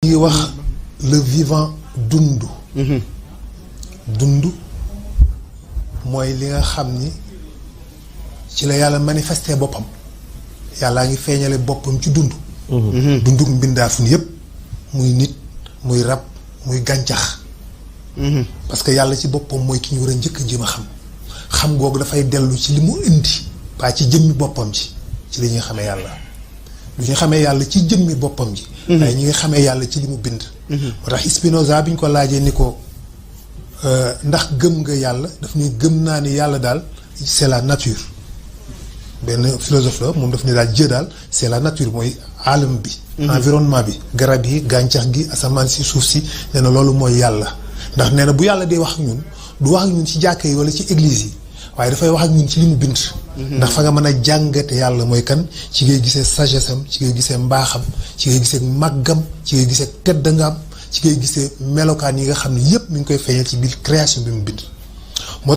ngi wax le vivant dund. dund mooy li nga xam ni ci la yàlla manifesté boppam yàllaa ngi feeñale boppam ci dund. dunduk mbindaafun yépp muy nit muy rab muy gàncax. parce que yàlla ci boppam mooy ki ñu war a njëkk a jéem a xam googu dafay dellu ci li mu indi pas ci jëmmi boppam ji ci li ñuy xamee yàlla lu ñu xamee yàlla ci jëmmi boppam ji waaye ñu ngi xamee yàlla ci li mu bind moo tax Spinoza bi ñu ko laajee ni ko ndax gëm nga yàlla daf ni gëm naa ni yàlla daal c'est la nature benn philosophe la moom daf ni daal Dieu daal c'est la nature mooy alam bi environnement bi garab yi gàncax gi asamaan si suuf si nee na loolu mooy yàlla ndax nee na bu yàlla dee wax ak ñun du wax ak ñun ci jàkka yi wala ci église yi waaye dafay wax ak ñun ci li mu bind ndax fa nga mën a jàngate yàlla mooy kan ci ngay gisee sagesse am ci ngay gisee mbaaxam ci ngay gisee màggam ci ngay gisee teddangam ci ngay gisee melokaan yi nga xam ne yépp mi ngi koy feeñal ci biir création bi mu bind